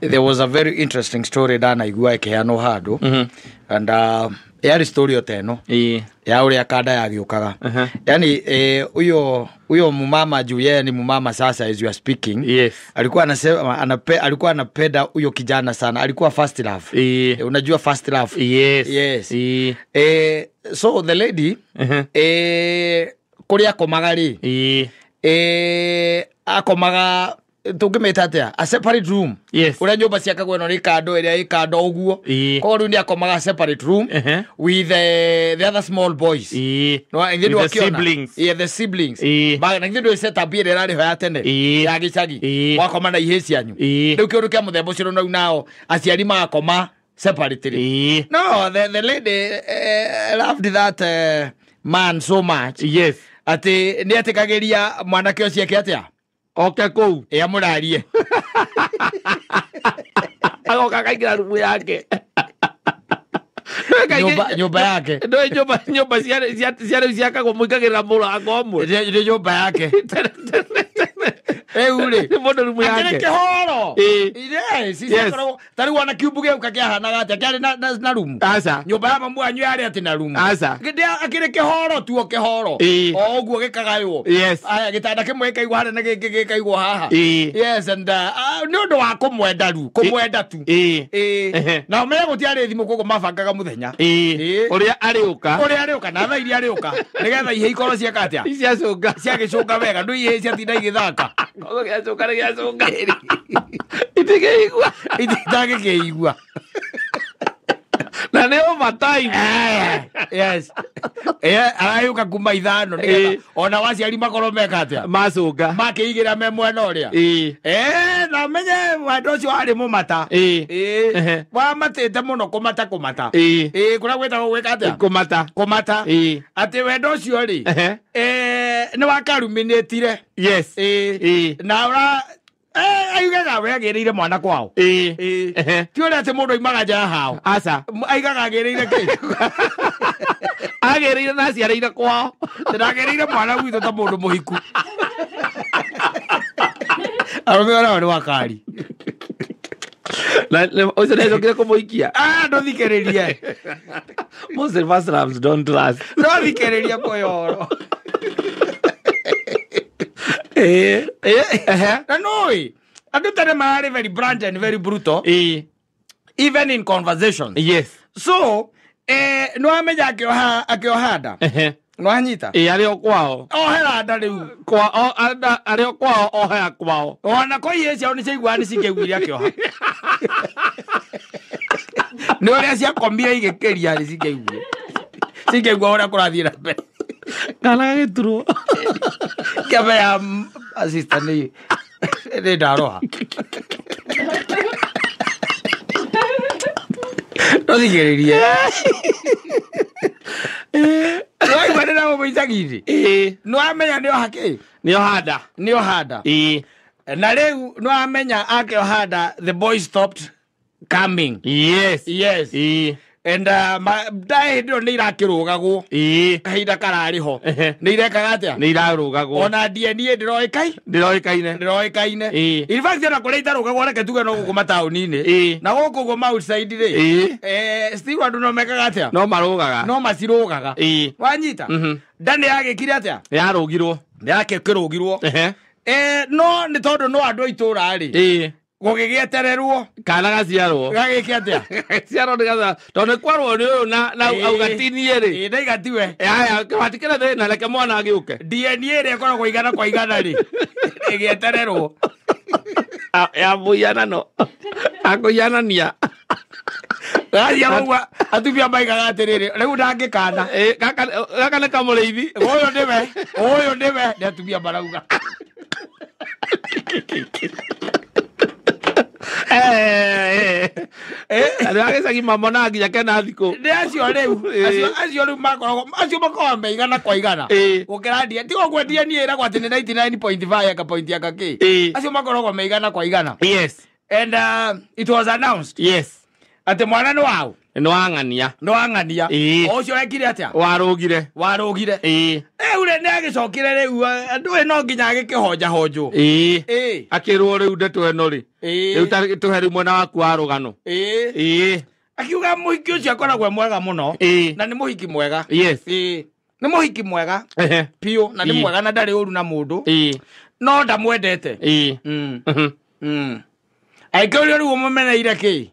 There was a very interesting story ndanaigua ĩkĩheanwo handũ and yarĩ story o ta ĩno ya ũrĩa kanda yagĩũkaga. Yani huyo huyo mumama, juu yeye ni mumama sasa as you are speaking, alikuwa anasema alikuwa anapenda huyo kijana sana, alikuwa first love. Unajua first love? Yes. Yes. So the lady, kũrĩa akomaga rĩ, akomaga, tũngĩmĩta atĩa, a separate room. Ũrĩa nyũmba ciakagwo ĩno nĩ kando, ĩrĩa ĩ kando ũguo. Koguo rĩu nĩ akomaga separate room with the other small boys. No, ithuĩ With the ndwakĩona. siblings. Yeah, the siblings. Na ithuĩ ndũĩ setup ĩrĩa ĩrarĩ ho ya tene ya gĩcagi. Mwakoma na ihĩ cianyu. Rĩu kĩũndũ kĩa mũthemba ũcio, rĩu nao aciari magakoma separately. No, the lady loved that man so much atĩ nĩ etĩkagĩria mwanake ũcio eke atĩa? Oke kũu. Ĩ, amũrarie. Agoka akaingĩra rumu yake. Nyũmba yake. Ndũĩ nyũmba cia rĩu ciakagwo mũingagĩrĩra mũrango ũmwe. Nĩ nyũmba yake rĩu rĩ. Nĩ mũndũ rumu Akĩrĩ yake. kĩhoro. Yes, ciakoragwo ta rĩu ona kiumbu gĩũka kĩahanaga atĩa, kĩarĩ na rumu? Aca. Nyũmba ya mamu wanyu yarĩ atĩ na rumu? Aca. Akĩrĩ kĩhoro tu, o kĩhoro o ũguo gĩkagaywo. Aya, gĩtanda kĩmwe gĩkaigwo harĩa na gĩkĩ gĩkaigwo haha. Yes, and nĩ ũndũ wa kũmwenda ru, kũmwenda tu. Na ũmenye gũtiarĩ thimũ, koguo mabangaga mũthenya. Ũrĩa arĩũka. Ũrĩa arĩũka na thaa iria arĩũka, nĩgetha ihĩ ikorwo cieka atĩa? Ciacũnga. Ciagĩcũnga wega, ndũ ihĩ ciatinda igĩthaka. Koguo gĩacũnga nĩ gĩacũnga, itikĩigua. Itangĩkĩigua. Na nĩ overtime. Yes, arayũka kuma 5 nĩgetha ona waciari makorwo meka atĩa? Macũnga. Makĩigĩra me mwena ũrĩa. Na menye wendo ũcio warĩ mũmata. Wamatĩte mũno, kũmata kũmata. Kũrĩa gwĩtagwo gwĩka atĩa? Kũmata. Kũmata. Atĩ wendo ũcio rĩ, nĩ wakaruminĩtire. Na ũra aigaga we agĩrĩire mwana kwao. Ti ũrĩa atĩ mũndũ aimaga nja ya hao. Aca. Aigaga agĩrĩire kĩ? Agĩrĩire na aciarĩire kwao. Ndagĩrĩire mwana gwitũ ta mũndũ mũhiku. Arũme onao nĩ wakari. Na ũcio nĩacokire kũmũikia? Ah, ndũthikĩrĩrie. Most first loves don't last. Ndũthikĩrĩrie kũyoro. Na nũĩ andũ tene mararĩ very blunt and very brutal even in conversations. So nĩwamenya akĩoha akĩoha nda. Nĩwanyita? Ĩĩ, arĩ o kwao. Ohera nda rĩu. Kwa o arĩ o kwao, ohera kwao. Ona ko ihĩ ciao nĩ ciaiguaga, nĩ cikĩiguire akĩoha, nĩ ũrĩa ciakomire igĩkĩria, nĩ cikĩiguire, cikĩigua ũrĩa kũrathiĩ na mbere. Kana gagĩturwo. Kĩambe ya assistant nĩ ndaroha. Ndũthikĩrĩrie. Nĩwaigua ndĩ na gũkũ icagi-inĩ? Ĩĩ. Nĩwamenya nĩ oha kĩ? Nĩ oha nda. Nĩ oha nda. Na rĩu nĩwamenya akĩoha nda, the boy stopped coming. Yes. And ndaĩ hĩndĩ ĩyo nĩ irakĩrũgagwo. Kahinda kararĩ ho. Nĩ irekaga atĩa? Nĩ irarũgagwo. Ona DNA ndĩroĩkai. Ndĩroĩkaine. Ndĩroĩkaine. In fact, ona kũrĩa itarũgagwo, reke tuge no gũkũ mataũni-inĩ. Na gũkũ ũguo outside rĩ, still andũ no mekaga atĩa? No marũgaga. No macirũgaga. Wanyita? Mhm. Nda nĩ yagĩkire atĩa? Yarũgirwo. Nĩ yakĩrũgirwo. No nĩ tondũ no andũ a itũra rĩ, gũgĩgĩetererwo Kana gaciarwo. Gagĩke atĩa? Gaciarwo nĩ gatha tondũ nĩ kwarwo nĩ ũyũ na auga tinie rĩ. Ĩĩ, ndaiga tiwe. Aya, hatikĩrĩ thĩna, reke mwana agĩũke. DNA ĩrĩa ĩkoragwo igana kwa igana rĩ, ĩgĩetererwo. Ya mũhianano akũhianania. Gaciarwo ũguo atumia maigaga atĩrĩrĩ, rĩu ndangĩkana. Ĩĩ, gaka nĩ kamũrĩithi. Ũyũ nĩwe, ũyũ nĩwe, nĩ atumia marauga. Andũ a gĩcagi mamonaga nginya kena thikũ. Nĩ acio rĩu, acio rĩu makoragwo, acio makoragwo me igana kwa igana. Gũkĩra DNA, tiga ũguo DNA ĩragwo atĩ nĩ 99.5 aka point aka kĩ. Acio makoragwo me igana kwa igana. And it was announced. Atĩ mwana nĩ waũ? Nĩ wang'ania. Nĩ wang'ania. Ĩĩ. O ũcio wekire atĩa? Warũgire. Warũgire. Ĩĩ. Rĩu rĩ, nĩ agĩcokire rĩu ndũĩ no nginya agĩkĩhonjahonjwo. Ĩĩ. Ĩĩ. Akĩrwo rĩu ndeto ĩno rĩ. Ĩĩ. Rĩu ta tũhe rĩu mwena waku wa rũgano. Ĩĩ. Ĩĩ. Akiuga mũhiki ũcio akoragwo e mwega mũno. Ĩĩ. Na nĩ mũhiki mwega. Yes. Ĩĩ. Nĩ mũhiki mwega Ehe. biũ na nĩ Ĩĩ. mwega na ndarĩ ũru na mũndũ. Ĩĩ. No ndamwendete. Ĩĩ. Mm. Mhm. Mm. Angĩkĩũrio rĩu ũmũmeneire kĩ?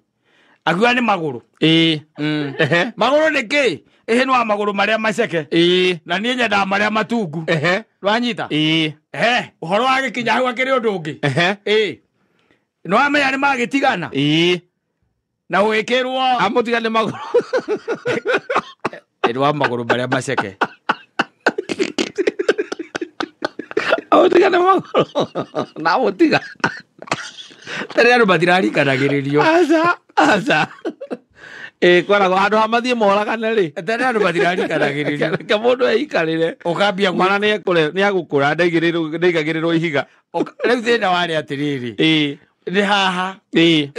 Akiuga nĩ magũrũ. Ĩĩ. Mm. Ehe. Magũrũ nĩ kĩ? Ĩhĩ nĩ wa magũrũ marĩa maceke. Ĩĩ. Na niĩ nyendaga marĩa matungu. Ehe. Wanyita? Ĩĩ. Ehe, ũhoro wa gĩkinya hau akĩrĩ ũndũ ũngĩ. Ehe. Ĩĩ. Nĩ wamenya nĩ magĩtigana Ĩĩ. na ũgĩkĩrwo Amũtiga nĩ magũrũ. nĩ wa magũrũ marĩa maceke. Amũtiga nĩ magũrũ. Na amũtiga. Tene andũ matirarikanagĩrĩrio. Aca. Aca. Ĩĩ kwaragwo handũ ha mathiĩ moragane rĩ. Tene andũ matirarikanagĩrĩrio. Reke mũndũ eikarĩre. Ũkambia Mwana nĩ egũkũra ndaigagĩrĩrwo ihiga. Rĩu thĩna warĩ atĩrĩrĩ. Ĩĩ. Nĩ haha. Ĩĩ.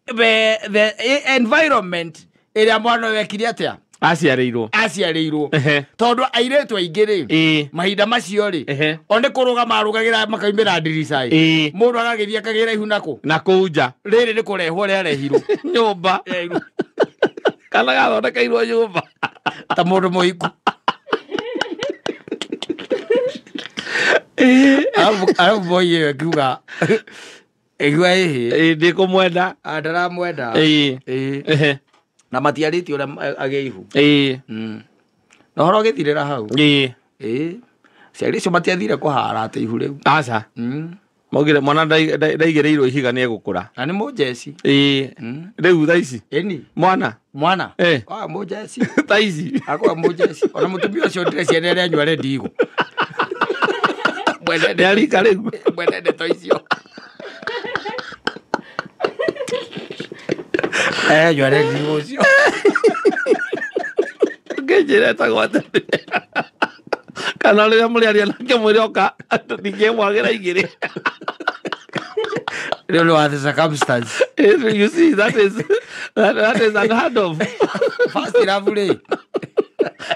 The environment ĩrĩa mwana ũyũ ekire atĩa? Aciarĩirwo. Aciarĩirwo. Ehe. Tondũ airĩtu aingĩ rĩ, Ĩĩ. mahinda macio rĩ, Ehe. o nĩ kũrũga marũgagĩra makaumĩra ndirica ĩ. Ĩĩ. Mũndũ agagĩthiĩ akagĩra ihu nakũ? Na kũu nja. Rĩrĩ nĩ kũrehwo rĩarehirwo. Nyũmba. Rĩarehirwo. Kana gathondekeirwo nyũmba. Ta mũndũ mũhiku. Ĩĩ. Arabu boy ĩyo ĩkiuga ĩkiuga ĩhĩ. Ĩĩ ndĩkũmwenda. Ndaramwenda. Ĩĩ. Ĩĩ. Ehe. Na matiarĩtie ũrĩa agĩe ihu. Ĩĩ. Na ũhoro ũgĩthirĩra hau. Ĩĩ. Ĩĩ. Aciari acio matiathire kũhara atĩ ihu rĩu. Aca. Maugire mwana ndaigĩrĩirwo ihiga nĩ egũkũra. Na nĩ mũnjeci. Ĩĩ. Rĩu thaa ici. Ĩni. Mwana. Mwana. Eh. Wa mũnjeci. Thaa ici. Akorwo mũnjeci. Ona mũtumia ũcio ndĩreciria nĩ arĩanyua rendigũ. Mwene Nĩ arika rĩu. Mwene ndeto icio. Nyua rendigũ ũcio. Ngĩnjĩra etagwo atĩa. Kana rĩrĩa mũrĩaria nake mwĩre oka ndingĩmwagĩra igĩrĩ. Rĩu nĩ wa the circumstance. You see, that is unheard of. First love rĩ.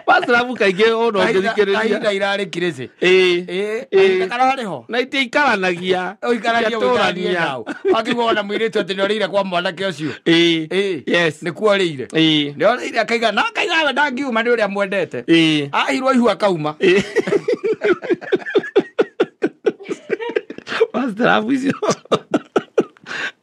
First love kaingĩ ona ũngĩthikĩrĩria. Kahinda irarĩ kirĩcĩ. Ĩĩ. Ĩĩ. Ĩĩ. Kana harĩ ho. Na itiikaranagia. Ũikaranie ũikaranie Itiatũrania. nao. Wakiuga ona mũirĩtu atĩ nĩ orĩire kwa mwanake ũcio. Ĩĩ. Ĩĩ. Yes. Nĩkuo orĩire. Ĩĩ. Nĩ orĩire akaiga na akaiga we ndangiuma nĩ ũrĩa mwendete. Ĩĩ. Ahirwo ihu akauma. Ĩĩ. First love icio.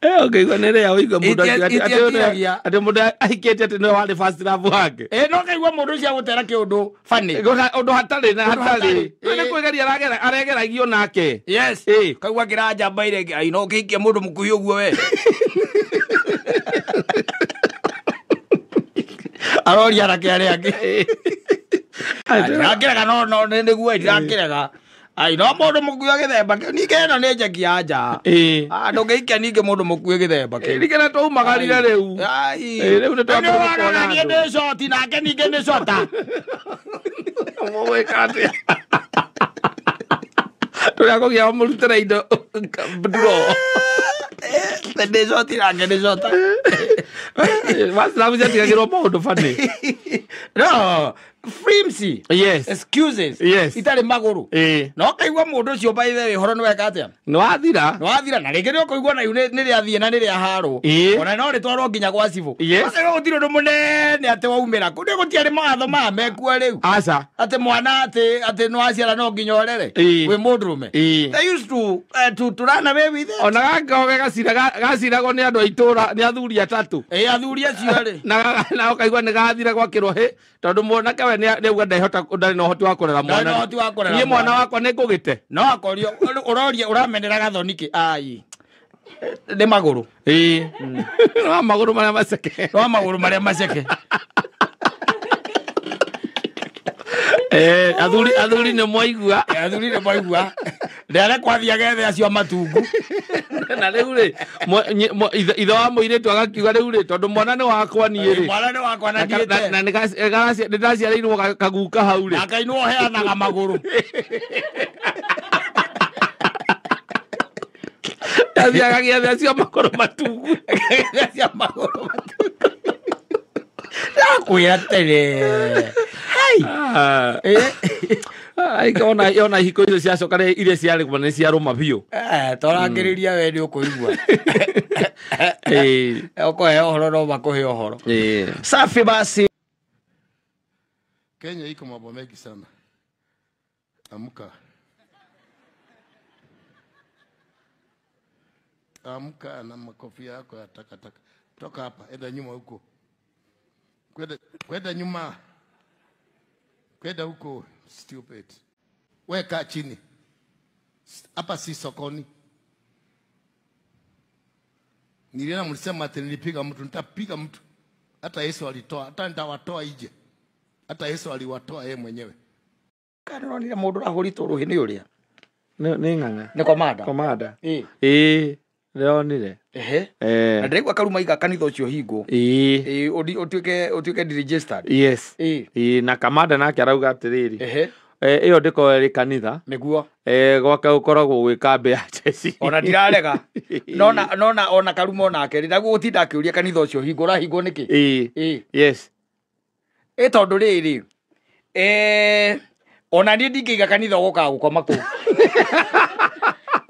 Ũngĩigua nĩ rĩa ũigua mũndũ Itiatiragia. atĩ mũndũ ahikĩte atĩ nĩwe warĩ first love wake. Ĩĩ no kaigua mũndũ ũcio agũtera kĩũndũ funny. Ũndũ hatarĩ na Ũndũ hatarĩ. hatarĩ. Nĩ kwĩgeria aregeragio nake. Yes. Ĩĩ. Kaigua kĩranja ire ai no ũkĩhikia mũndũ mũkuhĩ ũguo we. Aroria anake arĩa angĩ. Ndirakĩrega no no nĩguo ndirakĩrega. Ai no mũndũ mũkuhĩ gĩthemba kĩu ningĩ ĩno nĩ njeki ya nja. Ĩĩ. Ndũngĩhikia ningĩ mũndũ mũkuhĩ gĩthemba kĩu. Ningĩ na twaumagarire rĩu. Ai. Ĩĩ, rĩu nĩ twambĩrĩria Nĩ kuona warora niĩ andũ. ndĩ coti nake ningĩ nĩ cota. Mũgwĩka atĩa? Tũrĩa kũgĩa mũrutĩre indo nduro. Ndĩ coti nake nĩ cota. First love ciatigagĩrwo maũndũ funny. No, flimsy. Yes. Excuses. Yes. Itarĩ magũrũ. Ĩĩ. No kaigua mũndũ ũcio by the way ũhoro nĩ weka atĩa? Nĩ wathira. Nĩ wathira na rĩngĩ nĩ ũkũigua na ihu nĩ rĩathiĩ na nĩ rĩaharwo. Ĩĩ. Ona no rĩtwarwo nginya gwa cibũ. Yes. Ũkaigua gũtirĩ ũndũ mũnene atĩ waumĩra. Kũu gũtiarĩ mawatho maya mekuo rĩu. Aca. Atĩ mwana atĩ nĩ waciara no nginya ũrere. Ĩĩ. Wĩ mũndũrũme. Ĩĩ. They used to run away with it. Ona gakaoge gaciragwo nĩ andũ a itũũra nĩ athuri atatũ. Ĩĩ athuri acio rĩ. Na ũkaigua nĩ gathira gwakĩrwo hĩ tondũ mwanake we nĩ auga ndehota ndarĩ na ũhoti wa kũrera Ndarĩ mwana. na ũhoti wa kũrera Niĩ mwana mwana. wakwa nĩ ngũgĩte. No akorio ũroria ũramenera gathoni kĩ ai. Nĩ magũrũ. Ĩĩ. No magũrũ marĩa maceke. No magũrũ marĩa maceke. Athuri nĩ mwaigua. Athuri nĩ mwaigua. Ndĩare kwathiĩ agethe acio matungu. Na rĩu rĩ, ithe wa mũirĩtu agakiuga rĩu rĩ, tondũ mwana nĩ wakwa niĩ rĩ. Mwana nĩ wakwa na ndiĩte. Na nĩ ndaciarĩirwo kaguka hau rĩ. Na kainwo ũheanaga magũrũ. Athiaga gĩathĩ acio magũrũ matungu. Cia magũrũ matungu. Ndakwĩra tene. Hai. Ona ihiko icio ciacoka iria ciarĩ nĩ ciarũma biũ. Torangĩrĩria we nĩ ũkũigua. Ũkũhe ũhoro no makũhe ũhoro. Safi basi. Kenya iko mambo mengi sana. Amka. Amka na makofi yako ya takataka. Toka hapa, enda nyuma huko. Kwenda nyuma. Kwenda huko, stupid. Weka chini. Hapa si sokoni. Niliona mlisema ati nilipiga mtu, nitapiga mtu. Hata Yesu alitoa, hata nitawatoa nje. Hata Yesu aliwatoa yeye mwenyewe. Kana ronire mundu rahuritwo ruhi ni uria. Ni ng'ang'a. Ni komanda. Komanda. Ĩĩ. Ndĩronire. Ehe. Na ndĩraigua karuma iga kanitha ũcio hingwo. Ĩĩ. Ũtuĩke deregistered. Yes. Ĩĩ. Na kamanda nake arauga atĩrĩrĩ. Ehe. Ĩyo ndĩkoragwo ĩrĩ kanitha. Nĩguo. Gwake gũkoragwo gwĩ kambĩ ya jeshi. Ona ndirarega. Nona ona karuma onake rĩ gũtinda akĩũria kanitha ũcio hingwo ũrahingwo nĩkĩ? Ĩĩ. Yes. Ĩ tondũ rĩrĩ ona niĩ ndingĩiga kanitha ũgũkaga gũkoma kũu.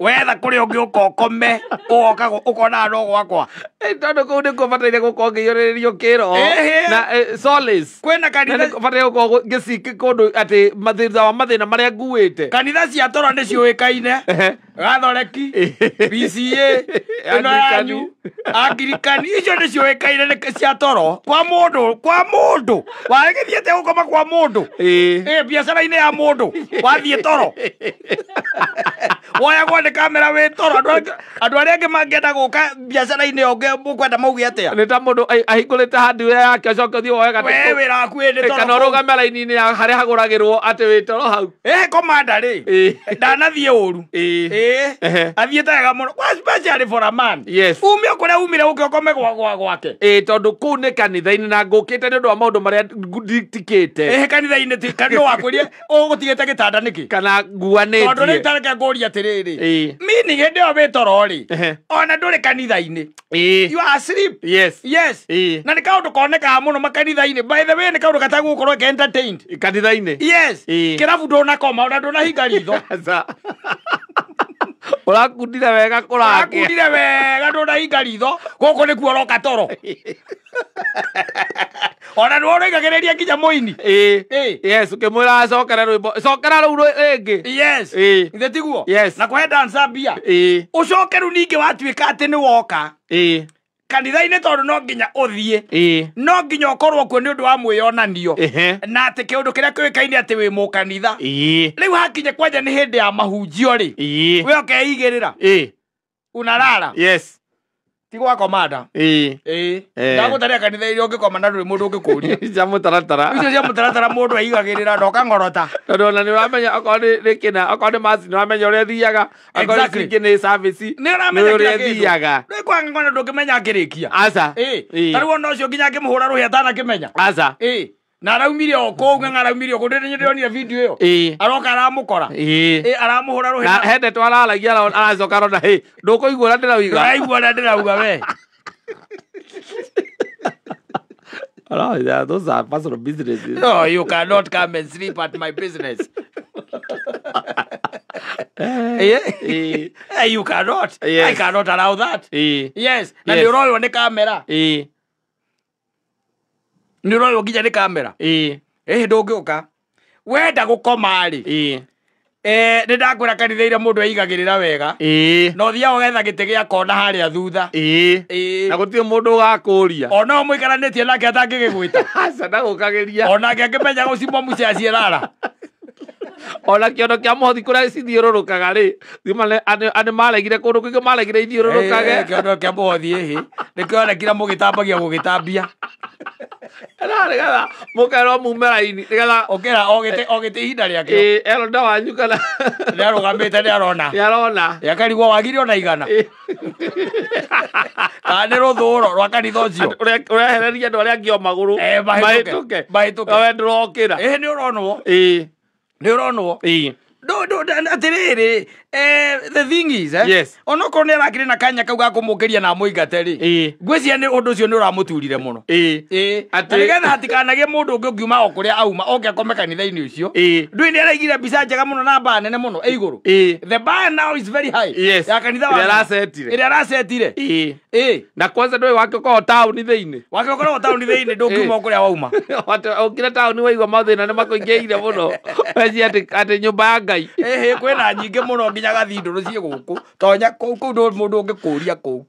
Wetha kũrĩa ũngĩ ũka ũkome ũgoka ũkonaga no gwakwa. Tondũ kũu nĩkuo bataire gũkorwo ngĩiyũrĩrĩrio kĩroho na solace. Kwĩna kanitha nĩkuo bataire gũkorwo ngĩciki kũndũ atĩ thutha wa mathĩna marĩa nguĩte. Kanitha cia toro nĩ ciũĩkaine. Gathoreki, PCA, ĩno yanyu, Angirikani, icio nĩ ciũĩkaine nĩ cia toro. Kwa mũndũ, kwa mũndũ. Wagĩthiĩte gũkoma kwa mũndũ. Biacara-inĩ ya mũndũ, wathiĩ toro. Woyagwo nĩ kamera wĩ toro. Andũ arĩa angĩ mangĩenda gũka biacara-inĩ ĩyo mũkwenda mauge atĩa? Nĩ ta mũndũ ahingũrĩte hardware yake acoke ũthiĩ woe gatĩ. We wĩra waku ĩ nĩ toro. Kana ũrũgame raini-inĩ ya harĩa hagũragĩrwo atĩ wĩ toro hau. Komanda rĩ, ndanathiĩ ũru. Athiĩte wega mũno. Especially for a man. Yes. Ume kũrĩa umire ũke ũkome gwake. Tondũ kũu nĩ kanitha-inĩ na ngũkĩte nĩ ũndũ wa maũndũ marĩa nditikĩte. Kanitha-inĩ ti kanitha wakwĩrie ũgũtigĩte gĩtanda nĩkĩ? Kana nguanĩtie. Tondũ rĩu ta reke ngũrie atĩrĩrĩ. Meaning hĩndĩ ĩyo wĩ toro rĩ, ona ndũrĩ kanitha-inĩ. You are asleep. Yes. Yes. Na nĩ kaũndũ konekaga mũno makanitha-inĩ. By the way nĩ kaũndũ gatagũkorwo ke entertained. Kanitha-inĩ. Yes. Kĩrabu ndũnakoma ona ndũnahinga ritho. Ũrakundire wega kũrakia. Ũrakundire wega ndũnahinga ritho. Gũkũ nĩkuo ũroka toro. Ona nĩwe ũroigagĩrĩria nginya mũini. Yes, ũkĩmwĩra acokere rwĩmbo. Cokera rũu rĩngĩ. Yes. Ithe tiguo? Yes. Na kũhe dancer mbia. Ũcoke rĩu ningĩ watuĩka atĩ nĩ woka. Kanitha-inĩ tondũ no nginya ũthiĩ. No nginya ũkorwo kuo nĩ ũndũ wa mwĩyonanio. Na atĩ kĩũndũ kĩrĩa kĩũĩkaine atĩ wĩ mũkanitha. Rĩu hakinye kwanja nĩ hĩndĩ ya mahunjio rĩ. We ũkeigĩrĩra. Unarara. Yes. Ti gwa komanda. Ndagũtarĩra kanitha iria ũngĩkoma na ndũrĩ mũndũ ũngĩkũria. Cia mũtaratara. Icio cia mũtaratara mũndũ aigagĩrĩra na ũkang'orota. Tondũ ona nĩ ũramenya okorwo nĩ kĩna, okorwo nĩ maci nĩ ũramenya ũrĩa ĩthiaga. Okorwo nĩ nĩ service nĩ ũramenya ũrĩa ĩthiaga. Rĩu kwang'ang'ana ndũngĩmenya akĩrĩkia. Aca. Ta rĩu ona ũcio nginya akĩmũhũra rũhĩ atanakĩmenya. Aca. Na araumire o kũu ng'ang'a araumire o kũu ndĩronire video ĩyo. Aroka aramũkora. Aramũhũra rũhĩ. Na hende twararagia aracoka arona hĩ ndũkũigua ũrĩa ndĩrauga. Ndũraigua ũrĩa ndĩrauga we. Oh, yeah, those are personal businesses. No, you cannot come and sleep at my business. You cannot. Yes. I cannot allow that. Yes. Na Yes. nĩ ũroywo nĩ kamera. Nĩ ũroywo nginya nĩ kamera. Ndũngĩũka. Wenda gũkoma rĩ. Nĩ ndakwĩra kanitha iria mũndũ aigagĩrĩra wega. Na ũthiaga ũgetha gĩtĩ gĩa kona harĩa thutha. Na gũtirĩ mũndũ ũgakũria. Ona mũikaranĩtie nake atangĩgĩgwĩta. Aca ndagũkagĩria. Onake akĩmenya gũcimwo mũciaciĩrara. Ona kĩondo kĩa mũhothi kũrĩa cithiũrũrũkaga rĩ, andũ maregire kũndũ kũingĩ maregire ithiũrũrũkage. Kĩondo kĩa mũhothi ĩhĩ nĩkĩonekire mũgĩtambagia gũgĩtambia. Nĩgetha mũkerwo mume raini nĩgetha ũkĩra o gĩtĩ ihinda rĩakĩo. Elda wanyu kana nĩarũgamĩte nĩarona. Nĩarona. Nĩakarigwo wagire ona igana. Kana nĩ rũthũro rwa kanitha ũcio. Ũrehereria andũ arĩa angĩ o magũrũ. Mahĩtũke. Mahĩtũke. We ndũrokĩra. Nĩ ũronwo. Nĩ ũronwo. Atĩrĩrĩ, The thing is, Yes. onokorwo nĩ arakĩrĩ na kanya kau ga kũmũkĩria na amũingate rĩ, ngwĩciria nĩ ũndũ ũcio nĩ ũramũturire mũno. Atĩ- Na nĩgetha hatikanagĩe mũndũ ũngĩ ũngiuma o kũrĩa auma oke akome kanitha-inĩ ũcio. Ndũĩ nĩ araigire mbica njega mũno na mbaa nene mũno ĩ igũrũ. The bar now is very high. Yes. Ya kanitha wa Ĩrĩa aracetire. Ĩrĩa aracetire. Na kwanza ndũĩ wake ũkoragwo taũni thĩinĩ. Wake ũkoragwo taũni thĩinĩ, ndũngiuma o kũrĩa wauma. Ũkire taũni waigua mathĩna nĩ makũingĩrĩire mũno, weci atĩ nyũmba ya Ngai. Ĩhĩ, kwĩna nyingĩ mũno nginya gathindũrũ ciĩ gũkũ. Tonya kũu, kũu ndũ mũndũ ũngĩkũria kũu.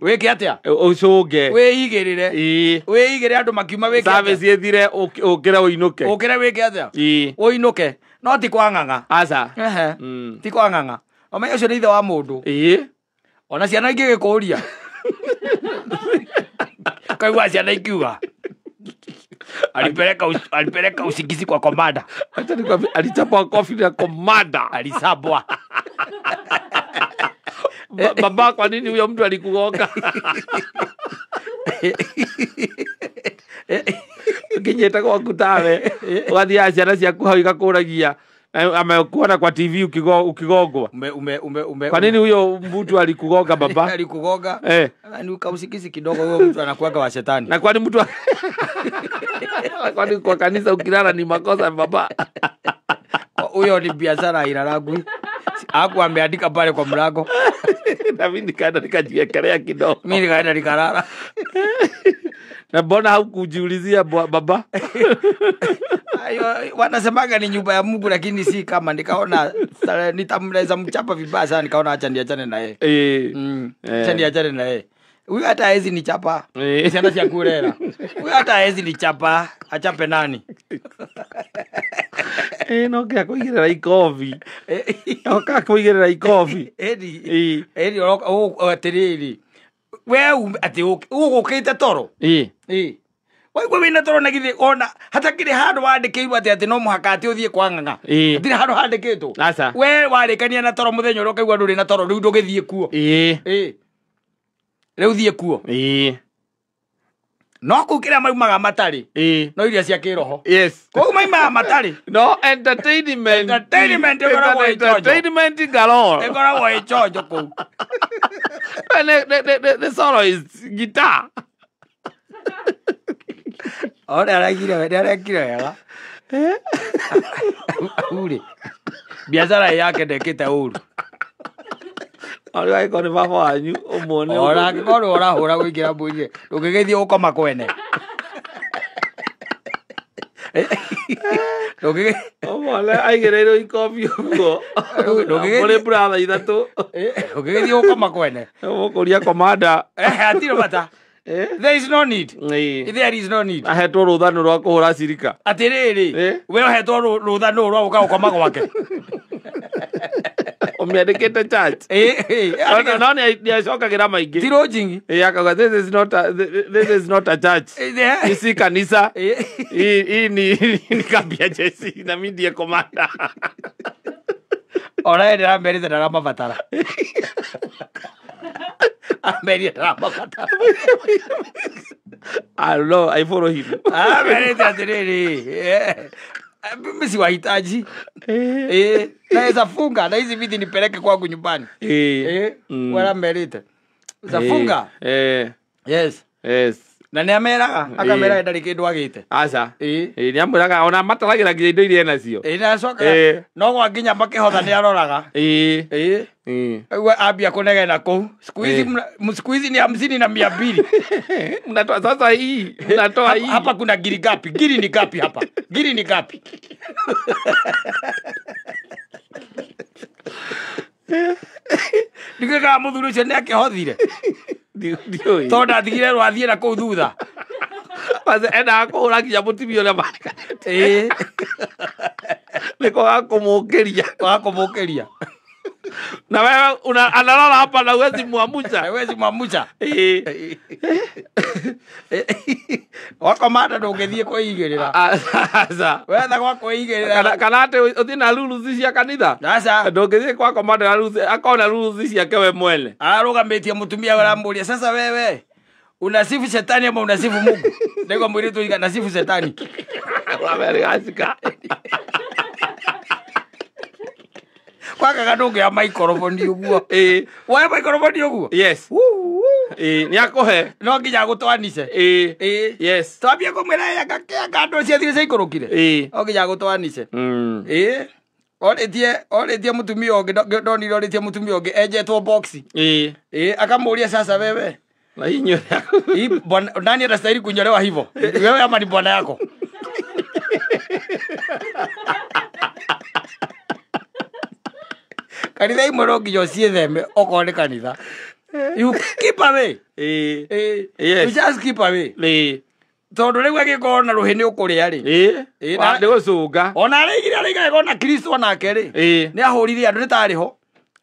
Wĩke atĩa? Ũcũnge. Wĩigĩrĩre. Wĩigĩre andũ makiuma wĩke atĩa? Service ĩthire, ũkĩre ũinũke. Ũkĩre wĩke atĩa? Ũinũke. No ti kwa ng'ang'a. Aca. Ehe. Ti kwa ng'ang'a. Ũmenye ũcio nĩ ithe wa mũndũ. Ona ciana ingĩgĩkũria. Kaigua ciana ikiuga. Alipeleka usingizi kwa komanda. Acha nikwambie, alichapwa kofi na komanda. Alisabwa. Baba, kwa nini huyo mtu alikugonga? Ukinyita gwaku tawe, ũgathiaga ciana ciaku hau igakũragia, amekuona kwa TV ukigongwa. Ume Kwa nini huyo mtu alikugonga baba? Alikugonga? Ni kausikizi kidogo, huyo mtu anakuwaga wa shetani. Na kwani mtu kwani kwa kanisa ukilala ni makosa baba? Huyo ni biashara ilaragwi. Hakuwa ameandika pale kwa mlango. Na mimi nikaenda nikajiekelea kidogo. Mimi nikaenda nikalala. Na mbona haukujiulizia baba? Ayo, wanasemaga ni nyumba ya Mungu lakini si kama, nikaona nitamleza mchapa vibaya sana, nikaona acha niachane na yeye. Acha niachane na yeye. Huyu hata haezi nichapa. Ciana cia kurera. Huyu hata haezi nichapa, achape nani? No kia kuigirira ikobi. Oka kuigirira ikobi. Edi. Edi atiriri. We ati ugukite toro. Waigua wĩna toro na githĩ ona hatakĩrĩ handũ wandĩkĩirwo atĩ no mũhaka atĩ ũthiĩ kwa ng'ang'a. Hatirĩ handũ handĩkĩtwo. Aca. We warĩkania na toro mũthenya ũrĩa ũkaigua ndũrĩ na toro, rĩu ndũgĩthiĩ kuo. Rĩu thiĩ kuo. No kũu kĩrĩa maumaga matarĩ. No iria cia kĩroho. Yes. Kũu maumaga matarĩ. No entertainment. Entertainment ĩkoragwo ĩ chonjo. Entertainment galore. Ĩkoragwo ĩ chonjo kũu. The solo is guitar. Ore araigire, nĩarekire wega. Uri. Biacara yake ndekĩte ũru. Ore angĩkorwo nĩ baba wanyu ũmuone. Ona angĩkorwo ũrahũra gũikĩra mbũri, ndũngĩgĩthiĩ gũkoma kwene. Ũmuone aigĩrĩirwo ikobi ũguo. Mũrĩ brother ithatũ. Ndũngĩgĩthiĩ gũkoma kwene. Ũmũkũria komanda. Hatirĩ bata. There is no need. There is no need. Ahetwo rũtha nĩ rwa kũhũra cirika. Atĩrĩrĩ, we ũhetwo rũtha nũ rwa gũka gũkoma gwake. Ũmĩandĩkĩte church. No nĩ acokagĩra maingĩ. Ti lodging. Akauga this is not a church. Hii si kanisa. Hii ni kambi ya jeshi na mimi ndiye komanda. Ona ye ndĩramerĩte ndaramabatara. Amerite ndaramabatara. I don't know, I follow him. Amerite atĩrĩrĩ. Mimi siwahitaji. Naweza funga na hizi viti nipeleke kwangu nyumbani. Wala merite. Zafunga. Yes. Yes. Na nĩ ameraga, akameraga ndarĩ kĩndũ agĩte. Aca. Nĩ amwĩraga ona mataragĩra nginya indo iria enacio. Na acoka no gwa nginya makĩhotha nĩ aroraga. Rĩu ambia kũnegena kũu. Siku hizi ni 50 na 200. Mnatoa sasa hii, mnatoa hii. Hapa kuna giri gapi? Giri ni gapi hapa? Giri ni gapi? Ndikĩkaga mũthuri ũcio nĩ akĩhothire. Ndiũĩ. Tondũ ndatigire rwathiĩ na kũu thutha. Kwanza endaga kũhũra nginya mũtumia ũrĩa marekanĩte. Nĩ kwaga kũmũkĩria. Kwaga kũmũkĩria. Na wewe analala hapa na huwezi muamusha. Huwezi muamusha. Wakomanda ndũngĩthiĩ kwĩigĩrĩra. Aca. Wetha gwa kwĩigĩrĩra. Kana atĩ ũthiĩ na rules cia kanitha. Aca. Ndũngĩthiĩ kwa komanda na rules, akorwo na rules ciake we mwene. Ararũgamĩtie mũtumia ũramũria, sasa wewe unasifu shetani ama unasifu Mungu? Ndego mwiritu iga nasifu shetani. Ũramerĩgacika. Kwakaga ndũngĩoya maikoroboni ũguo. Ĩĩ. Woya maikoroboni ũguo. Yes. Wuu, wuu. Ĩĩ, nĩ akũhe. No nginya agũtwanice. Ĩĩ. Ĩĩ. Yes. Twambie kũmwĩra anga kĩanga andũ ciathire ciaikũrũkire. Ĩĩ. No nginya agũtwanice. Mm. Ĩĩ. Orĩtie mũtumia ũngĩ ndonire orĩtie mũtumia ũngĩ enjetwo boxi. Ĩĩ. Ĩĩ, akamũria sasa wewe. Na inyuĩ. Hii bwana nani anastahili kunyolewa hivyo? Wewe ama ni bwana yako? Kanitha imwe no nginya ũciĩtheme okorwo nĩ kanitha. You keep away. Ĩĩ. Ĩĩ. Yes. You just keep away. Ĩĩ. Tondũ rĩu agĩkorwo na rũhĩ nĩ ũkũrĩa rĩ. Ĩĩ. Ĩĩ, Nĩ gũcũnga. Ona araigire araigire ona Kristo onake rĩ. Ĩĩ. Nĩ ahũrire andũ nĩ tarĩ ho.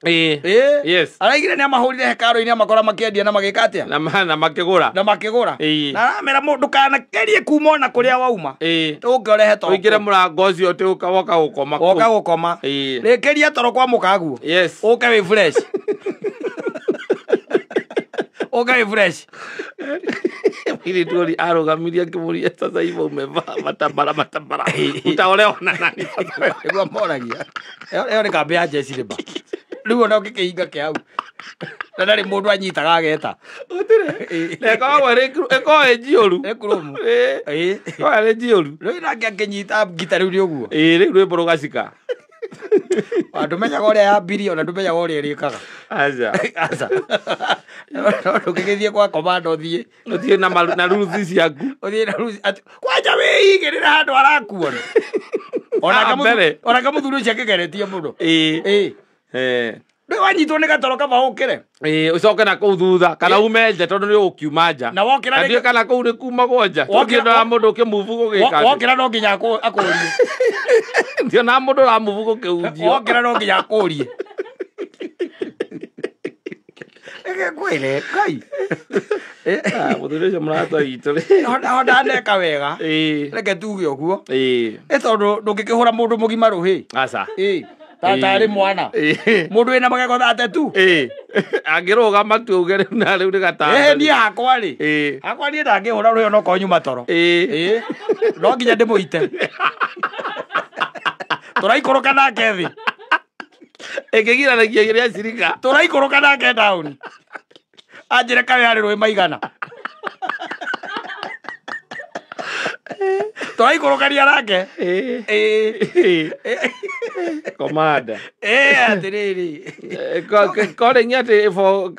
Ĩĩ. Ĩĩ. Yes. Araigire nĩ amahũrire hekarũ-inĩ amakora makĩendia na magĩka atĩa? Na makĩgũra. Na makĩgũra. Ĩĩ. Na aramera mũndũ ndũkanagerie kuma ona kũrĩa wauma. Ĩĩ. Ũke ũrehe toro. Ũingĩre mũrango ũcio atĩ ũka woka gũkoma kũu. Woka gũkoma. Ĩĩ. Rĩkĩria toro kwa mũkaguo. Yes. Ũke wĩ fresh. Ũke wĩ fresh. Mũirĩtu ũrĩa arũgamirie akĩmũria sasa hivi umevaa matambara matambara. Utaolewa na nani sasa? Nĩguo moragia. Ĩyo nĩ kambĩ ya jeshi rĩmba. Rĩu ona ũngĩkĩhinga kĩa hau. Na ndarĩ mũndũ anyitaga ageta. Gũtirĩ. Na ĩkoragwo ĩkoragwo ĩ njiũru. Ĩ kurumu. Ĩĩ. Ĩĩ. Ĩkoragwo ĩrĩ njiũru. Rĩu nake akĩnyita ngita rĩu nĩ ũguo. Ĩĩ, rĩu rwĩmbo rũgacika. Ndũmenyaga ũrĩa yambirie ona ndũmenyaga ũrĩa ĩrĩkaga. Aca. Aca. No ndũngĩgĩthiĩ kwa komanda ũthiĩ. Ũthiĩ na ruthi ciaku. Ũthiĩ na ruthi atĩ kwanja wĩigĩrĩre handũ harakuona. Mbere. Onake mũthuri ũcio akĩgeretie mũno. Ĩĩ. Ĩĩ. Ĩĩ. Rĩu wanyitwo nĩ gatoro kaba ũkĩre. Ĩĩ, ũcoke na kũu thutha kana ume nja tondũ nĩ ũgũkiuma nja. Na wokĩra Na ndiũĩ kana kũu nĩ kumagwo nja. Wokĩra- Ndionaga mũndũ ũkĩmubu gũgĩka atĩ. Wokĩra no nginya akũrie. Ndionaga mũndũ ũramubu gũkĩhunjio. Wokĩra no nginya akũrie. Reke ngwĩre, Ngai. Mũthuri ũcio mũrata witũ rĩ. Ona neka wega. Ĩĩ. Reke tuge ũguo. Ĩĩ. Ĩ tondũ ndũngĩkĩhũra mũndũ mũgima rũhĩ. Aca. Ĩĩ. Tarĩ mwana. Ĩĩ. Mũndũ wĩna magego thate tu. Ĩĩ. Angĩrũgama tu uge rĩu na rĩu nĩ gatanda. Ĩĩ niĩ hakwa rĩ. Ĩĩ. Hakwa niĩ ndangĩhũra rũhĩ onokorwo nyuma toro. Ĩĩ. Ĩĩ. No nginya ndĩmũite. Tũraikũrũka nake thĩ. Ĩkĩgiranagia kĩrĩa cirika. Tũraikũrũka nake down. Anjĩre kaĩ harĩ rũĩ maigana. Tũraikũrũkania nake. Ĩĩ. Ĩĩ. Komanda. Ĩĩ atĩrĩrĩ. Calling atĩ for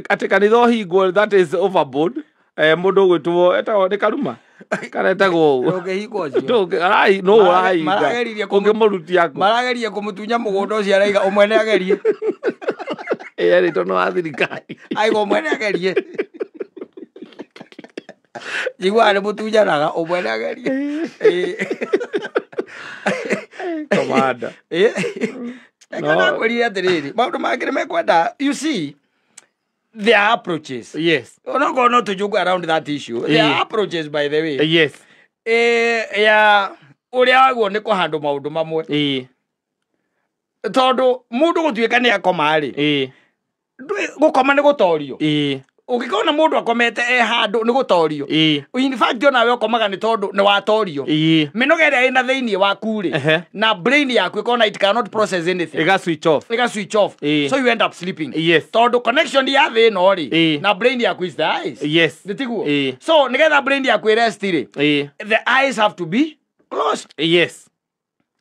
atĩ kanitha ũhingwo that is overboard. Mũndũ ũgwĩtwo etagwo nĩ Karuma. Kana etagwo ũũ. Ndũngĩhingwo ũcio. Nũ ũrahinga. Marageririe Ũngĩmũrutia kũ? Marageria kũmũtunya mũgũnda ũcio araiga ũmwe nĩ agerie. Ĩĩ erĩtwo nĩ wa thirikari. Aiga ũmwe nĩ agerie. Njiguaga nĩ mũtunyanaga ũmwe nĩ agerie. Ĩĩ. Komanda. Ĩĩ. Reke ndakwĩrire atĩrĩrĩ, maũndũ mangĩ nĩ mekwenda, you see, there are approaches. Yes. Onokorwo no tũjũke around that issue. There are approaches by the way. Yes. Ya ũrĩa waguo nĩ kũhandwo maũndũ mamwe. Ĩĩ. Tondũ mũndũ gũtuĩka nĩ akoma rĩ. Ĩĩ. Gũkoma nĩ gũtorio. Ĩĩ. Ũngĩkona mũndũ akomete e handũ nĩ gũtorio. Ĩĩ. In fact onawe ũkomaga nĩ tondũ nĩ watorio. Ĩĩ. Mĩnoga ĩrĩa ĩna thĩinĩ waku rĩ Ehe. na brain yaku ĩkona it cannot process anything. Ĩga switch off. Ĩga switch off. Ĩĩ. So you end up sleeping. Yes. Tondũ connection ya thĩ ĩno rĩ Ĩĩ. na brain yaku is the eyes. Yes. Nĩ tiguo? Ĩĩ. So nĩgetha brain yaku ĩrest rĩ Ĩĩ. the eyes have to be closed. Yes.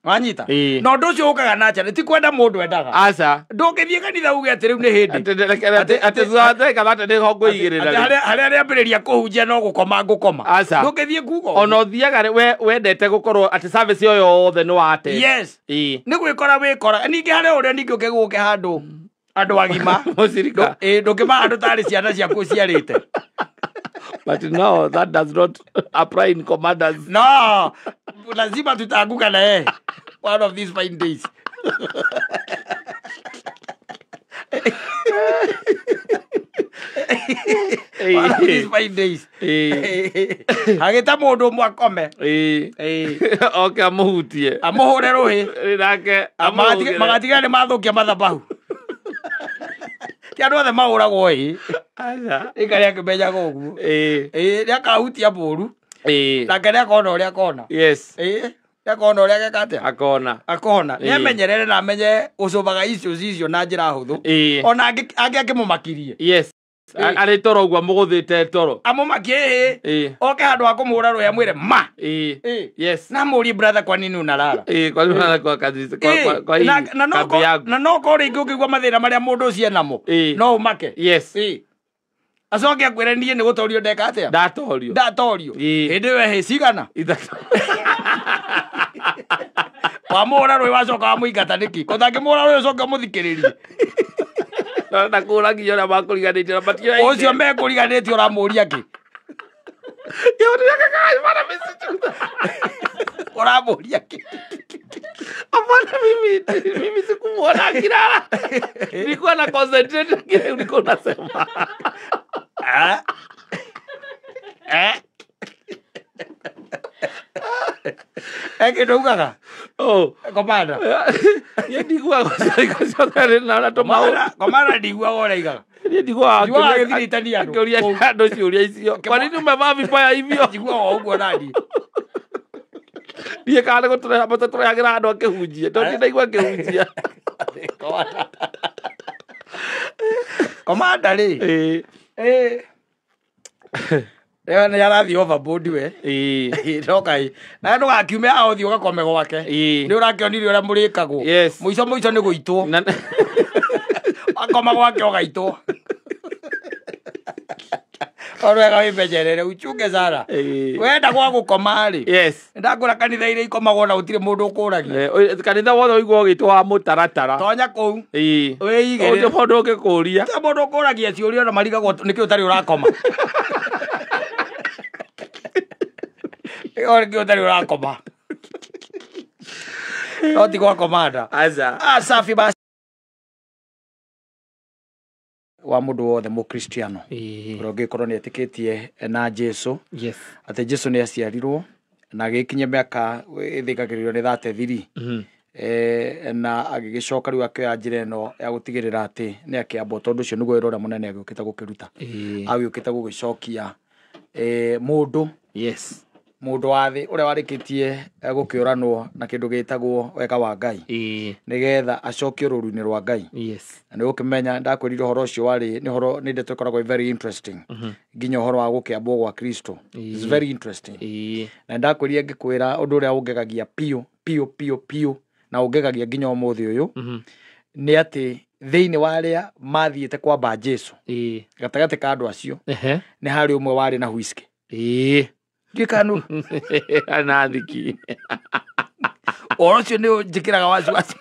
Wanyita? Ĩĩ. Na ũndũ ũcio ũkaga naturally ti kwenda mũndũ endaga. Aca. Ndũngĩthiĩ kanitha uge atĩ rĩu nĩ hĩndĩ. Atĩ thutha wa ndagĩka thate nĩho ngũigĩrĩra Atĩ rĩ. harĩa rĩambĩrĩria kũhunjia no gũkoma ngũkoma. Aca. Ndũngĩthiĩ kuga ũguo. Ona ũthiaga rĩ, wendete gũkorwo atĩ service ĩyo yothe nĩ wa attend. Yes. Ĩĩ. Nĩ gwĩkora wĩkora. Ningĩ harĩ ũrĩa ningĩ ũke gũke handũ andũ agima. Mũcirika. Ĩĩ ndũngĩma andũ tarĩ ciana ciaku ũciarĩte. But no, that does not apply in commanders. No, lazima tutaanguka na yeye one of these fine days. One of these fine days. Agĩta mũndũ ũmwe akome. Ĩĩ. Oke amũhutie. Amũhũre rũhĩ. Nake amũhũre. Magatigĩra nĩ mathũkia mathabahu. Ti andũ othe mahũragwo ĩ. Aca. Ĩkarĩa akĩmenyaga ũguo. Ĩĩ. Ĩĩ nĩ akahutia mũru. Ĩĩ. Nake nĩ akona ũrĩa akona. Yes. Ĩĩ. Akona ũrĩa ageka atĩa? Akona. Akona. Ĩĩ. Nĩamenyerere na amenye gũcũbaga icio cicio na njĩra hũthũ. Ĩĩ. Ona angĩ akĩmũmakirie. Yes. Ĩĩ. Arĩ toro ũguo amũgũthĩte toro. Amũmakie ĩĩ. Ĩĩ. Oke handũ ha kũmũhũra rũĩ amwĩre ma. Ĩĩ. Ĩĩ. Yes. Na mũrie brother kwa nini unalala? Ĩĩ, kwa nini unalala kwa kanisa kwa kwa kwa hii na, na no kambi yangu. na no ko rĩngĩ ũngĩigua mathĩna marĩa mũndũ ũcio enamo Ĩĩ. no ũmake. Yes. Ĩĩ. Acoke akwĩre niĩ nĩ gũtorio ndeka atĩa? Ndatorio. Ndatorio. Ĩĩ. Hĩndĩ ĩyo hĩ cigana? Ithatũ. Wamũhũra rũĩ wacoka wamũingata nĩkĩ? Ko ũtangĩmũhũra rũĩ ũcoke ũmũthikĩrĩrie. Na kũragia ũrĩa makũriganĩtie na matirĩa. Ũcio mekũriganĩtie ũramũria kĩ? Ũramũria kĩ? Hapana, mimi sikumuona akilala. Nilikuwa na concentrate kile ulikuwa unasema. Ah. Eh. Eke ugaga. Oh. Komanda. Ye ndigua naona to Komanda, komanda ndiguaga ũrĩa aigaga. Niĩ ndiguaga Njiguaga agĩthiritania andũ. akĩũria andũ ciũria icio. Kwa nini umevaa vibaya hivyo? Njiguaga o ũguo naniĩ. Niĩ kana nĩ gũtũreha tũrehagĩra andũ akĩhunjia. Tondũ ndaigua akĩhunjia. Komanda. Komanda rĩ. Ĩĩ. Ĩĩ. Rĩu nĩ arathiĩ overboard we. Ĩĩ. No kai. Na ndũgakiume haha ũthiĩ ũgakome gwake. Ĩĩ. Nĩ ũrakĩonire ũrĩa mũrĩkagwo. Yes. Mũico mũico nĩ gũitwo. Na Akoma gwake ũgaitwo. Orwega wĩmenyerere uchunge sana. Ĩĩ. Wenda gwa gũkoma rĩ. Yes. Ndakũra kanitha iria ikomagwo na gũtirĩ mũndũ ũkũragia. Kanitha wothe ũigua ũgĩtwo wa mũtaratara. Tonya kũu. Ĩĩ. Wĩigĩrĩre. Ũcio mũndũ ũngĩkũria. Gũtirĩ mũndũ ũkũragia ciũria ona marigagwo nĩkĩ ũtarĩ ũrakoma. Nĩkĩ ũtarĩ ũrakoma. No ti gwa komanda. Aca. Ah, safi basi. Wa mũndũ wothe mũkristiano Ĩĩ. ũrĩa ũngĩkorwo nĩ etĩkĩtie na Jesu Yes. atĩ Jesu nĩ aciarirwo na agĩkinyia mĩaka ĩthĩkagĩrĩrio nĩ 33 na agĩgĩcoka rĩu akĩoya njĩra ĩno ya gũtigĩrĩra atĩ nĩ akĩambwo tondũ ũcio nĩguo wĩra ũrĩa mũnene agĩũkĩte gũkĩruta. Ĩĩ. Agĩũkĩte gũgĩcokia mũndũ Yes. mũndũ wa thĩ ũrĩa warĩkĩtie gũkĩũranwo na kĩndũ gĩtagwo wega wa Ngai Ĩĩ. nĩgetha acokio rũru-inĩ rwa Ngai. Yes. Na nĩ ũkĩmenya ndakwĩrire ũhoro ũcio warĩ nĩ ũhoro nĩ ndeto ĩkoragwo ĩ very interesting nginya ũhoro wa gũkĩambwo gwa Kristo. It's very interesting. Ĩĩ. Na ndakwĩrire ngĩkwĩra ũndũ ũrĩa ũngegagia piũ piũ piũ piũ na ũngegagia nginya ũmũthĩ ũyũ nĩ atĩ thĩinĩ wa arĩa mathiĩte kwamba Jesu Ĩĩ. gatagatĩ ka andũ acio Ehe. nĩ harĩ ũmwe warĩ na whisky. Ĩĩ. Ndiũĩ kana nũ- Na thiki. ũhoro ũcio nĩ ũnjĩkĩraga wasiwasi.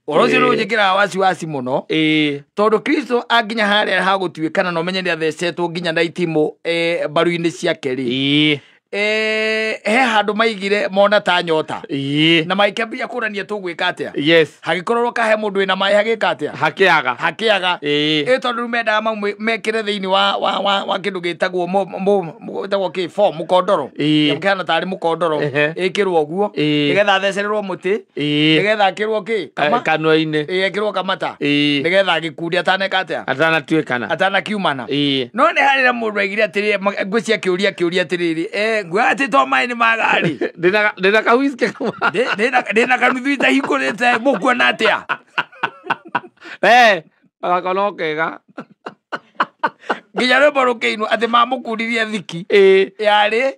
Ũhoro ũcio nĩ ũnjĩkĩraga wasiwasi mũno. Ĩĩ. Tondũ Kristo anginya harĩa hagũtuĩkana na ũmenye nĩ athecetwo nginya na itimũ mbaru-inĩ ciake rĩ. Ĩĩ. He handũ maigire mona ta nyota. Ĩĩ. Na maikĩambia kũrania tũgwĩka atĩa. Yes. Hagĩkorwo kahe mũndũ wĩna maĩ hagĩka atĩa. Hakĩaga. Hakĩaga. Ĩĩ. Ĩ tondũ rĩu mendaga mau mekĩre thĩinĩ wa kĩndũ gĩtagwo gĩtagwo kĩ form mũkondoro. Ĩĩ. Kĩndũ kĩhana tarĩ mũkondoro. Ehe. Ĩkĩrwo ũguo. Ĩĩ. Nĩgetha athecererwo mũtĩ. Ĩĩ. Nĩgetha akĩrwo kĩ? Kama. Kanua-inĩ. Ĩĩ ekĩrwo kamata. Ĩĩ. Nĩgetha agĩkunde ataneka atĩa. Atanatuĩkana. Atanakiumana. Ĩĩ. No nĩ harĩ na mũndũ aigire atĩrĩrĩ ngwĩciria akĩũria akĩũria atĩrĩrĩ nguoya atĩ to maĩ nĩ magarĩ. Ndĩna ka whisky kama. Ndĩna kanuthu itahingũrĩte mũkuona atĩa. Gako no kega. Nginya rwĩmbo rũkĩinwo atĩ mamũkundirie thiki Ĩĩ. yarĩ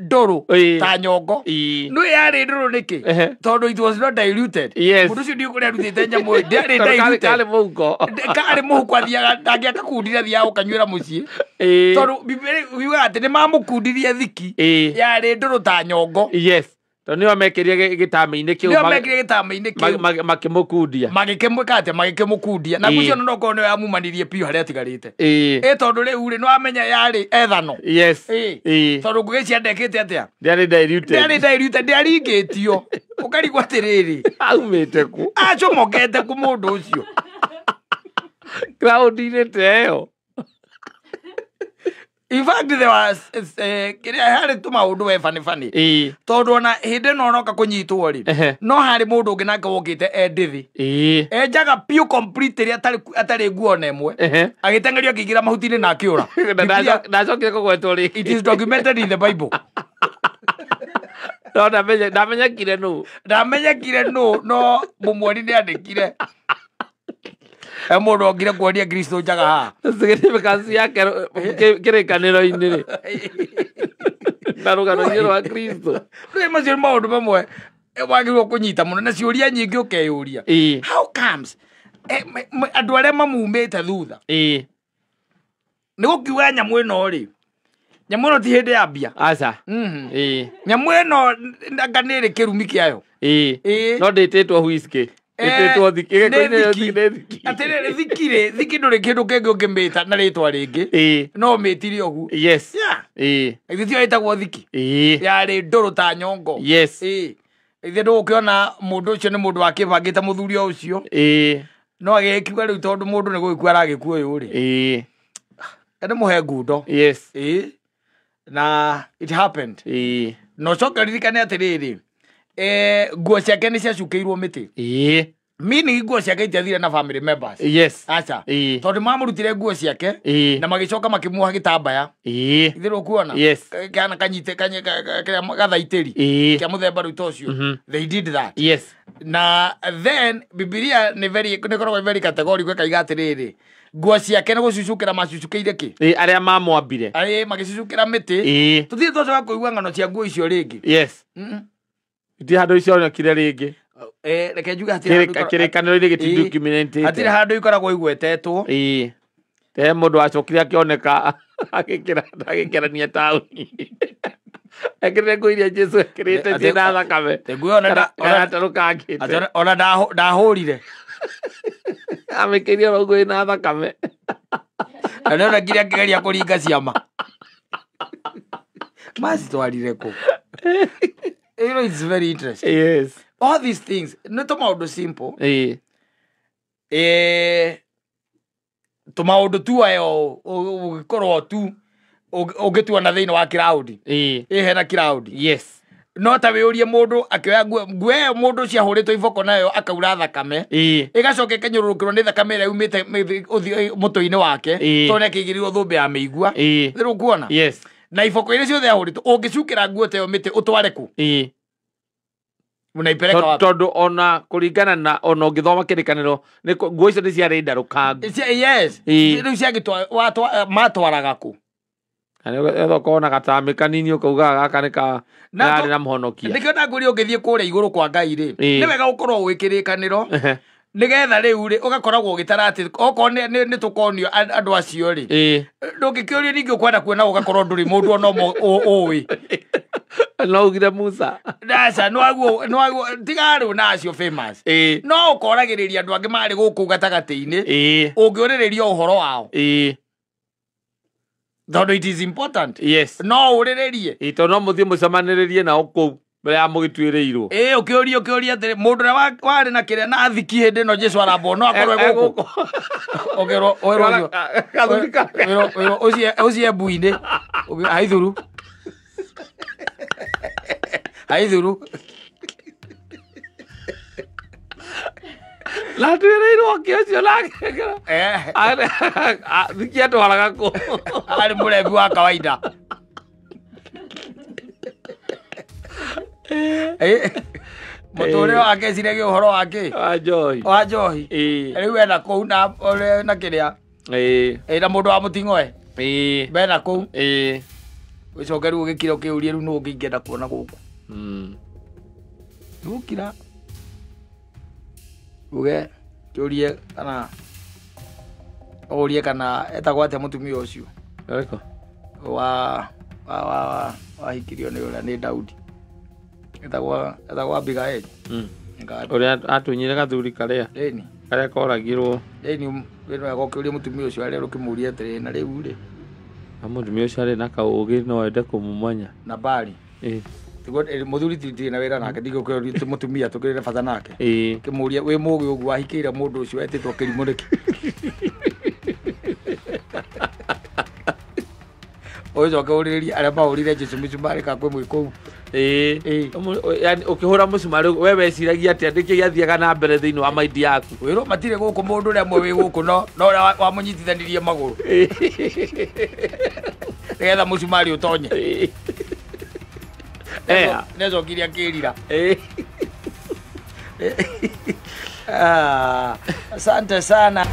ndũrũ Ĩĩ. ta nyongo. Ĩĩ. Nĩ yarĩ ndũrũ nĩkĩ? Ehe. Tondũ it was not diluted. Yes. Mũndũ ũcio ndiũĩ kũrĩa arutĩte nyamũ ĩyo, ndĩarĩ Tondũ diluted. karĩ mũhuko. Karĩ mũhuko athiaga ndangĩakakundire athiaga gũkanyuĩra mũciĩ. Ĩĩ. Tondũ Bibilia yugaga atĩ nĩ mamũkundirie thiki Ĩĩ. yarĩ ndũrũ ta nyongo. Yes. Tondũ nĩo mekĩrire gĩtama-inĩ kĩu Nĩo mekĩrire gĩtama-inĩ kĩu. makĩmũkundia. Magĩkĩmwĩka atĩa? Magĩkĩmũkundia. Na Ĩĩ. ngũcio no korwo nĩyo yamumanirie piũ harĩa atigarĩte. Ĩĩ. Ĩ tondũ rĩu rĩ nĩwamenya yarĩ ethano. Yes. Ĩĩ. Ĩĩ. Tondũ ngũgĩ cia ndekĩte atĩa? Ndĩarĩ diluted. Ndĩarĩ diluted, ndĩaringĩtio. Ũkarigwo atĩrĩrĩ. Aumĩte kũ? Acomokete kũ mũndũ ũcio? Crowd-inĩ ta ĩyo. In fact there was kĩrĩa harĩ tũmaũndũ we funny funny. Ĩĩ. Tondũ ona hĩndĩ ĩno onoka kũnyitwo rĩ Ehe. no harĩ mũndũ ũngĩ nake wokĩte e ndĩthĩ. Ĩĩ. Enjaga piũ complete ĩrĩa atarĩ nguo ona ĩmwe. Ehe. Agĩteng'erio akĩingĩra mahuti-inĩ na akĩũra. Na ndacokire kũgwetwo rĩngĩ. It is documented in the Bible. No ndamenyekire nũ. Ndamenyekire nũ no mũmuoni nĩ andĩkire. He mũndũ okire kuonia Kristo njaga haha. Significance yake kĩrĩkanĩro-inĩ rĩ. Na rũgano-inĩ rwa Kristo. Rĩu macio nĩ maũndũ mamwe wagĩrĩirwo kũnyita mũno na ciũria nyingĩ ũkeyũria. How comes andũ arĩa mamumĩte thutha nĩ gũkiuga nyamũ ĩno rĩ, nyamũ ĩno ti hĩndĩ ya mbia. Aca. Nyamũ ĩno anga nĩ ĩrĩ kĩrumi kĩayo. No ndĩtĩtwo whisky. Ĩtĩtwo thiki. Atĩrĩrĩ thiki rĩ, thiki ndũrĩ kĩndũ kĩngĩ ũngĩmĩta na rĩtwa rĩngĩ. No ũmĩtire ũguo. Yes. Ithuĩ tiyo ĩtagwo thiki. Yarĩ ndũrũ ta nyongo. Yes. Ithuĩ ndũgũkĩona mũndũ ũcio nĩ mũndũ wakĩbangĩte mũthuri o ũcio. No agĩkiuga rĩu tondũ mũndũ nĩ gũgĩkua aragĩkua ũyũ rĩ. Nĩ mũhe ngundo. Yes. Na it happened. Na ũcoke ũririkane atĩrĩrĩ, nguo ciake nĩ ciacukĩirwo mĩtĩ. Meaning nguo ciake itiathire na family members. Yes. Aca. Tondũ mamũrutire nguo ciake na magĩcoka makĩmuoha gĩtambaya. Ithuĩ ũkuona? Yes. Kana kanyite kĩrĩa gathaitĩri kĩa mũthemba rĩu ta ũcio. They did that. Yes. Na then Bibilia nĩ very nĩ ĩkoragwo very categorical ĩkaiga atĩrĩrĩ, nguo ciake nĩ gũcucukĩra macucukĩire kĩ? Arĩa mamwambire. Magĩcucukĩra mĩtĩ. Tũtirĩ twacoka kũigua ng'ano cia nguo icio rĩngĩ. Yes. Itirĩ handũ icionekire rĩngĩ. Reke njuge hatirĩ handũ kĩrĩkanĩro-inĩ gĩtidocumentĩte. Hatirĩ handũ ikoragwo igwetetwo. He mũndũ wacokire akĩoneka agĩkĩrania taũni. Ekĩrĩte nguo iria Jesũ ekĩrĩte ciĩna thakame. Kana atarũkangĩte. Ona ndahũrire. Amĩkĩire oro nguo ĩna thakame. Na nĩonekire akĩgeria kũringa ciama. Macitwarire kũ? You know, it's very interesting. Yes. All these things, nĩ tũmaũndũ simple. Tũmaũndũ tu ayo ũgĩkorwo tu ũngĩtuona thĩinĩ wa kĩraũndi. Hena kĩraũndi. Yes. No ta wĩũrie mũndũ akĩoya nguo ĩyo mũndũ ũcio ahũrĩtwo iboko nayo akaura thakame. Ĩgacoka ĩkanyũrũrũkĩrwo nĩ thakame ĩrĩa yumĩte mũtwe-inĩ wake. Tondũ nĩakĩigĩrĩirwo thũmbĩ ya mĩigua. Rĩu ũkuona? Yes. Na iboko iria ciothe ahũrĩtwo ũngĩcukĩra nguo ta ĩyo mĩtĩ ũtware kũ? Unaipeleka wapi? Tondũ ona kũringana na ona ũngĩthoma kĩrĩkanĩro nguo icio nĩ ciarĩ ndarũkangu. Yes. Rĩu ciagĩtwa matwaraga kũ? Etha ũkona gatamĩ kanini ũkauga gaka nĩ ka yarĩ na mũhonokia. Nĩkĩo ndakũria ũngĩthiĩ kũrĩa igũrũ kwa Ngai rĩ, nĩ wega gũkorwo ũĩ kĩrĩkanĩro nĩgetha rĩu rĩ ũgakoragwo ũgĩtara atĩ okorwo nĩ tũkonio andũ acio rĩ, ndũngĩkĩũrio ningĩ ũkwenda kuona ũgakorwo ndũrĩ mũndũ ona ũmwe ũĩ. No ugire Musa. Aca nĩwaguo tiga rĩu na acio famous. No ũkoragĩrĩria andũ angĩ marĩ gũkũ gatagatĩ-inĩ ũngĩũrĩrĩria ũhoro wao. Tondũ it is important. Yes. No ũrĩrĩrie. Tondũ no mũthiĩ mũcemanĩrĩrie nao kũu mbere ya mũgĩtuĩrĩirwo. Ũkĩũria atĩrĩ mũndũ ũrĩa warĩ na kĩrĩa na thiki hĩndĩ ĩno Jesũ arambwo no akorwo e gũkũ. Ũkĩrwo ũcio. Ũcio ũcio mbu-inĩ. Haithuru. Haithuru. Na tuĩrĩirwo kĩ ũcio nake. Thiki atwaraga kũ? Arĩ mũrebi wa kawaida. Mũtũrĩre wake eciragia ũhoro wa kĩ? Wa njohi. Wa njohi. Rĩu ena kũu na kĩrĩa. Na mũndũ wa mũting'oe. Mena kũu. Ũcoke rĩu ũgĩkira ũkĩũrie rĩu nũ ũngĩ ingĩenda kuona gũkũ. Gũkira. Uge kĩũrie kana ũrie kana etagwo atĩa mũtumia ũcio. Ũrĩkũ? Wa wahikirio nĩ ũrĩa nĩ Daudi. Etagwo Abigail. Ũrĩa atunyire gathuri karĩa. Karĩa koragirwo. Ĩni wĩna wega ũkĩũria mũtumia ũcio arĩa ũkĩmũria atĩrĩ na rĩu rĩ. Na mũtumia ũcio arĩ na kaũgĩ no ende kũmũmenya. Na Bari. Tiguo mũthuri tirĩ na wĩra nake ndigũkĩũria mũtumia tũkĩrĩ na bata nake. Kĩmũria wĩ mũgĩ ũguo wahikĩire mũndũ ũcio wetĩtwo kĩrimũ nĩkĩ? Ũcoke ũrĩrĩrie arĩa mahũrire Jesũ mĩcumarĩ ka kwĩ mwĩ kũu. Yani ũkĩhũra mũcumarĩ we weciragia atĩa nĩkĩ gĩathiaga na mbere thĩinĩ wa maindi yaku? Wĩrwo matirĩ gũkũ mũndũ ũrĩa mwe wĩ gũkũ no ũrĩa wamũnyitithanirie magũrũ. Nĩgetha mũcumarĩ ũtonye. Nĩacokire akĩrira. Ah, asante sana.